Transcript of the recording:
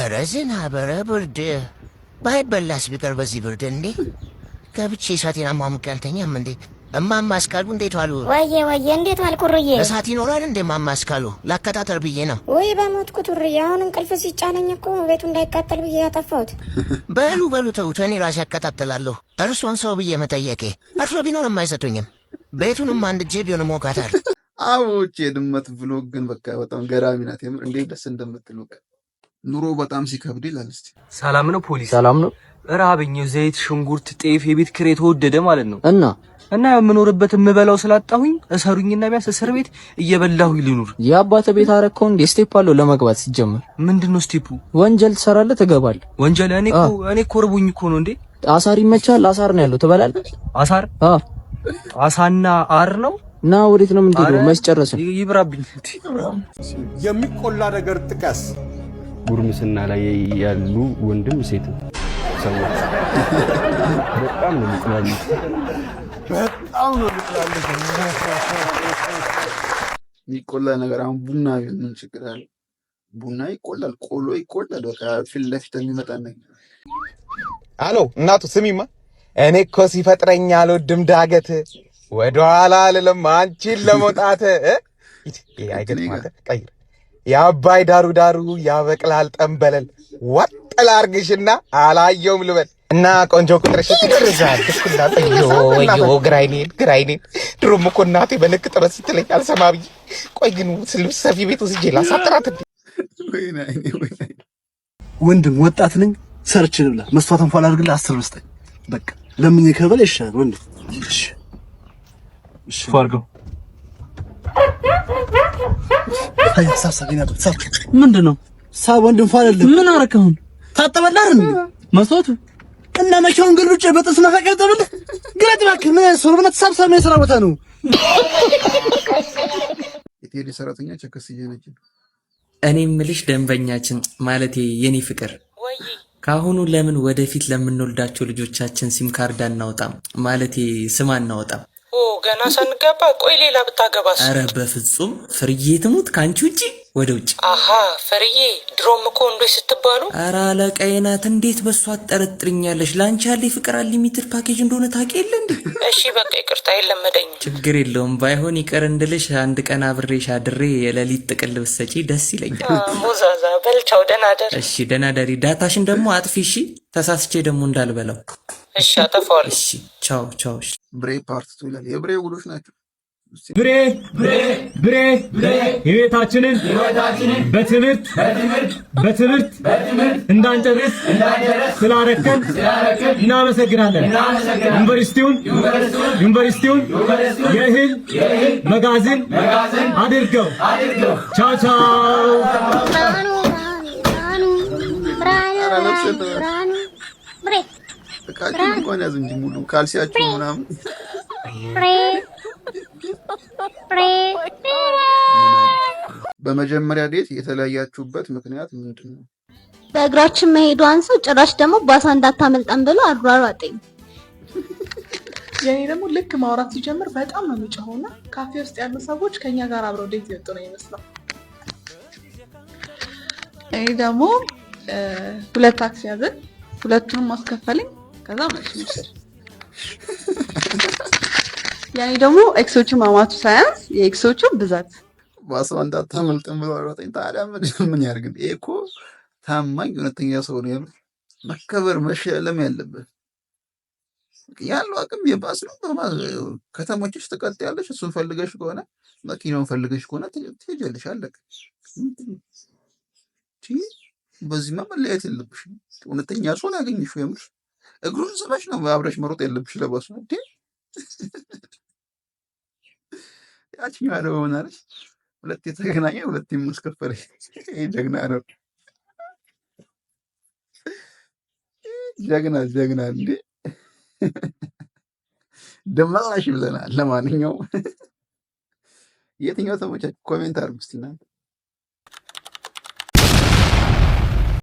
ኧረ ዝናብ፣ ኧረ ብርድ፣ ባይበላስ ቢቀር በዚህ ብርድ እንዴ! ገብቼ እሳቴን አሟሙቄ አልተኛም እንዴ? እማማ አስካሉ እንዴት ዋሉ? ወዬ ወዬ፣ እንዴት ዋልክ ኩሩዬ? እሳት ይኖራል እንዴ እማማ አስካሉ? ላከታተል ብዬ ነው። ውይ በሞትኩ ቱርዬ፣ አሁን እንቅልፍ ሲጫነኝ እኮ ቤቱ እንዳይቃጠል ብዬ ያጠፋሁት። በሉ በሉ ተውት፣ እኔ ራሴ አቀጣጥላለሁ። እርሶን ሰው ብዬ መጠየቄ፣ እርሶ ቢኖርም አይሰጡኝም። ቤቱንም አንድ እጄ ቢሆን ሞቃታል። አቦች የድመት vlog ግን በቃ በጣም ገራሚ ናት። የምር እንዴት ደስ እንደምትል፣ በቃ ኑሮ በጣም ሲከብድ ይላል። እስቲ ሰላም ነው ፖሊስ? ሰላም ነው። ራበኝ። ዘይት፣ ሽንኩርት፣ ጤፍ፣ የቤት ኪራይ ተወደደ ማለት ነው። እና እና የምኖርበት የምበላው ስላጣሁኝ እሰሩኝና ቢያንስ እስር ቤት እየበላሁኝ ልኑር። የአባተ ቤት አረከው እንዴ? Step አለው ለመግባት ሲጀምር። ምንድን ነው step ኡ? ወንጀል ትሰራለህ፣ ትገባለህ። ወንጀል? እኔ እኮ ርቦኝ እኮ ነው እንዴ። አሳር ይመቻል። አሳር ነው ያለው፣ ትበላለህ? አሳር? አዎ። አሳና አር ነው። እና ወዴት ነው የምንሄደው? መች ጨረስን? ይብራብኝ። የሚቆላ ነገር ጥቀስ። ጉርምስና ላይ ያሉ ወንድም ሴትም ሰዎች በጣም ነው የሚጥላሉት። በጣም ነው የሚጥላሉት። የሚቆላ ነገር አሁን ቡና ቢሆን ምን ችግር አለ? ቡና ይቆላል፣ ቆሎ ይቆላል። በቃ ፊት ለፊት የሚመጣ ነገር። አሎ እናቱ፣ ስሚማ፣ እኔ እኮ ሲፈጥረኝ አልወድም ዳገት፣ ወደኋላ አልልም አንቺን ለመውጣት። አይገጥም፣ አንተ ቀይር። የአባይ ዳሩ ዳሩ ያበቅላል ጠንበለል፣ ወጥ ላርግሽና አላየውም ልበል እና ቆንጆ ቁጥርሽ ትገርዛል። ወዮ ወዮ፣ ግራይኔን ግራይኔን። ድሮም እኮ እናቴ በልክ ጥበት ስትለኝ አልሰማ ብዬ። ቆይ ግን ልብስ ሰፊ ቤት ወስጄ ላሳጥራት እንዴ? ወይኔ አይኔ፣ ወይኔ። ወንድም፣ ወጣት ነኝ፣ ሰርች ልብላ። መስተዋት እንኳን አድርግልህ 10 ብር ስጠኝ። በቃ ለምን ከበለ ይሻላል ወንድም። እሺ እሺ፣ አድርገው። አይ ሳብ ሳብ ይና ሳብ። ምንድን ነው? ሳብ ወንድም፣ ፏ አይደለም። ምን አደረክ አሁን? ታጠበልህ አይደል እንዴ? መስታወቱ? እና መኪናውን ገልብጬ በጥርስ መፋቂያ ልጠብልህ? ግለጥ እባክህ። ምን ሰው ብለህ ሳብ ሳብ፣ የስራ ቦታ ነው። የቴሌ ሰራተኛ ቸከስ እየነች ነው። እኔ ምልሽ ደንበኛችን፣ ማለቴ የኔ ፍቅር፣ ከአሁኑ ለምን ወደፊት ለምንወልዳቸው ልጆቻችን ሲም ካርድ አናወጣም? ማለቴ ስም አናወጣም? ኦ፣ ገና ሳንጋባ? ቆይ ሌላ ብታገባስ? ኧረ በፍጹም፣ ፍርዬ ትሙት ከአንቺ ውጪ ወደ ውጭ። አሃ ፍርዬ፣ ድሮም እኮ ወንዶች ስትባሉ። ኧረ አለቃዬ ናት። እንዴት በሷ ትጠረጥርኛለሽ? ለአንቺ ያለ ፍቅር unlimited package እንደሆነ ታውቂ የለ እንዴ? እሺ በቃ ይቅርታ፣ የለመደኝም። ችግር የለውም። ባይሆን ይቅር እንድልሽ አንድ ቀን አብሬሽ አድሬ የሌሊት ጥቅል ብትሰጪ ደስ ይለኛል። ሞዛዛ፣ በልቻው፣ ደህና ደር። እሺ ደህና ደሪ። Data ሽን ደግሞ አጥፊ እሺ። ተሳስቼ ደግሞ እንዳልበላው። እሺ አጠፋዋለሁ። እሺ ቻው ቻው። እሺ። ብሬ part two ይላል። የብሬ ጉዶች ናቸው። ብሬ ብሬ ብሬ ህይወታችንን በትምህርት በትምህርት እንዳንጨርስ ስላረከን እናመሰግናለን። ዩኒቨርሲቲውን የእህል መጋዘን አድርገው። ቻው ቻው። ብርሃኑ ብርሃኑ ብርሃኑ ብርሃኑ ብሬ። እቃችሁን እንኳን ያዙ እንጂ ሙሉ ካልሲያችሁ ምናምን። ብሬ ብሬ። በመጀመሪያ date የተለያያችሁበት ምክንያት ምንድን ነው? በእግራችን መሄዱ አንሶ ጭራሽ ደግሞ ባሳ እንዳታመልጠን ብሎ አሯሯጠኝ። የኔ ደግሞ ልክ ማውራት ሲጀምር በጣም ነው የሚጮኸው እና ካፌ ውስጥ ያሉ ሰዎች ከኛ ጋር አብረው date የወጡ ነው ይመስለው። እኔ ደግሞ ሁለት ታክሲ ያዝን፣ ሁለቱንም አስከፈለኝ። ከዛ መልስ መውሰድ። የኔ ደግሞ ex ኦቹ ማማቱ ሳያንስ የ ex ኦቹ ብዛት። ባሷ እንዳታመልጥን ብሎ አሯሯጠኝ። ታዲያ ምን ምን ያርግ? ይሄ እኮ ታማኝ እውነተኛ ሰው ነው። የምር መከበር መሸለም ያለበት፣ ያለው አቅም የባስ ነው። በባስ ከተሞችሽ ትቀጥያለሽ። እሱን ፈልገሽ ከሆነ፣ መኪናውን ፈልገሽ ከሆነ ትሄጃለሽ። አለቀ። በዚህማ መለያየት የለብሽም። እውነተኛ ሰው ነው ያገኘሽው። የምር እግሩን ስበሽ ነው አብረሽ መሮጥ ያለብሽ ለባሱ። እንዴ፣ ያችኛዋ ደግሞ ምን አለች? ሁለት የተገናኘ ሁለት የማስከፈለ። ይሄ ጀግና ነው። ጀግና ጀግና። እንዴ ደመላሽ ብለናል። ለማንኛውም የትኛው ተመቻችሁ? Comment አድርጉ እስቲ እናንተ።